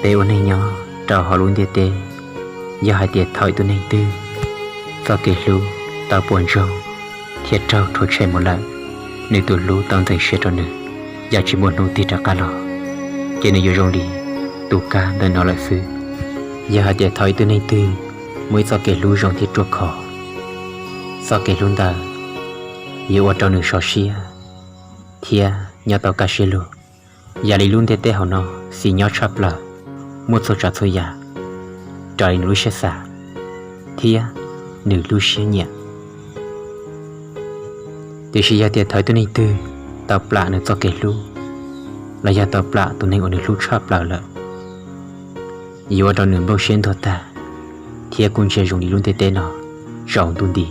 Peb ua neej nyob rau hauv lub ntiaj teb, yog hais tias thaum ib tug neeg twg txoj kev hlub tau puas ntsoog thiab raug rhuav tshem mus lawm, nws tus hlub tau ntxeev siab rau nws, yam tsis muaj hnub tig rov qab los, ces nws yuav zoo li tus kab ntawm no lawm xwb. Yog hais tias thaum ib tug neeg twg muaj ib txoj kev hlub zoo thiab ruaj khov, txoj kev hlub ntawd yuav ua rau nws sov siab thiab nyob tau kaj siab lug. Yam li lub ntiaj teb hauv no xis nyob tshaj plaws, muaj txhua tsav txhua yam raws li nws lub siab xav thiab nws lub siab nyiam. Tiam sis yog tias thaum ib tug neeg twg tau plam nws txoj kev hlub, los yog tau plam tus neeg uas nws hlub tshaj plaws lawm, yuav ua rau nws nplooj siab ntuag tag, thiab kuj ntsia zoo li lub ntiaj teb no tsaus ntuj nti.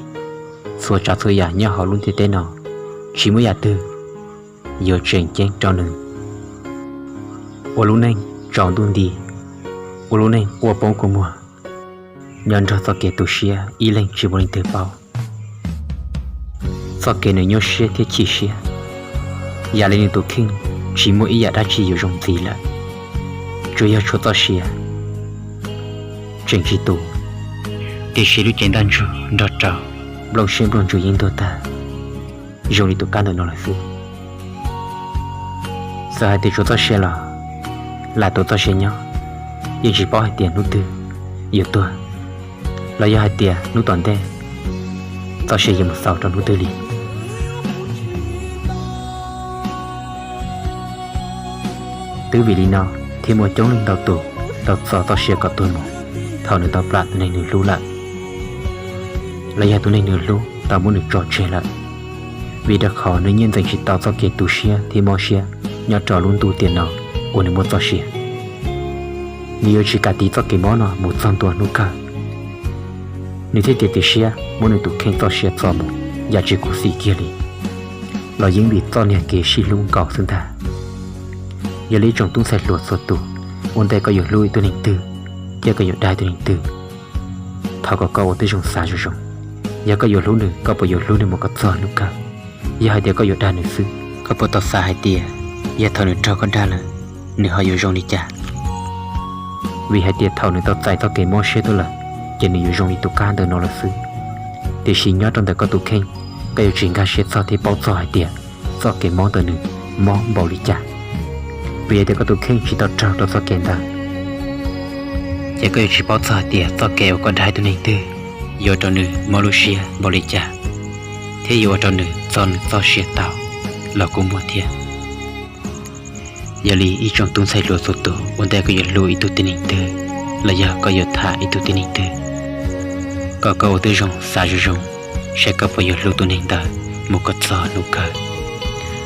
Txhua tsav txhua yam nyob hauv lub ntiaj teb no tsis muaj yam twg yuav tseem ceeb rau nws. Ua lub neej tsaus ntuj nti, ua lub neej quaj poob kua muag, nyob nrog txoj kev tu siab ib leeg tsis muaj leej twg paub. Txoj kev nws nyuaj siab thiab chim siab, yam li nws tus kheej tsis muaj ib yam dab tsi yuav zoo ntxiv lawm, tsuas yog tshuav txoj sia tseem tsis tu, tiam sis lub cev ntaj ntsug nrog rau nplooj siab nplooj ntsws yeej ntuag tag, zoo li tus kab ntawm no lawm xwb. Txawm hais tias tshuav txoj sia los lam tu txoj sia nyob, yeej tsis paub hais tias hnub twg yuav tuag, los yog hais tias hnub tom ntej txoj sia yuav mus xaus rau hnub twg li. Twb vim li no thiaj muaj coob leej ntau tus tau txo txoj sia kom tuag mus thaum nws tau plam tus neeg nws hlub lawm, los yog tus neeg nws hlub tau muab nws tso tseg lawm, vim rau qhov nws nyiaj ntxeev tsis tau txoj kev tu siab thiab mob siab nyob rau lub ntuj tiam no uas nws muaj txoj sia. Nws yuav tsis kam tiv txoj kev mob no mus txog ntua hnub kawg, nws thiaj tias tias siab muab nws tus kheej txoj sia txo mus yam tsis khuv xim kiag li, los yeej vim txoj niag kev sib hlub nkaus xwb ntag. Yog li ib tsoom tub ntxhais hluas txhua tus, ua ntej koj yuav hlub ib tug neeg twg thiab koj yuav dag ib tug neeg twg, thov kom koj ua tib zoo xav zoo zoo. Yog koj yuav hlub nws, koj puas yuav hlub nws mus kom txog hnub kawg? Yog hais tias koj yuav dag nws xwb, koj puas tau xav hais tias yog thaum nws raug koj dag lawm, nws ho yuav zoo li cas? Vim hais tias thaum nws tau txais txoj kev mob siab tuaj lawm, ces nws yuav zoo li tus kab ntawm no lawm xwb. Tiam sis nyob rau ntawm koj tus kheej, koj yuav tsis nkag siab txog thiab paub txog hais tias txoj kev mob ntawm nws mob npaum li cas. Vim hais tias koj tus kheej tsis tau raug rau txoj kev ntawd, ces koj yuav tsis paub txog hais tias txoj kev uas koj dag ib tug neeg twg yuav ua rau nws mob lub siab npaum li cas, thiab yuav ua rau nws txo nws txoj sia tau los kuj muaj thiab. Yog li ib tsoom tub ntxhais hluas txhua tus, ua ntej koj yuav hlub ib tug tib neeg twg, los yog koj yuav tham ib tug tib neeg twg, kom koj ua tib zoo xav zoo zoo, saib koj puas yuav hlub tus neeg ntawd mus kom txog hnub kawg.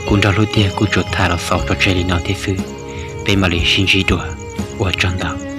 Kuv Nraug Hlub tiag kuj tsuas tham los xaus tso tseg li no thiab xwb, peb mam li sib ntsib dua, ua tsaug ntau.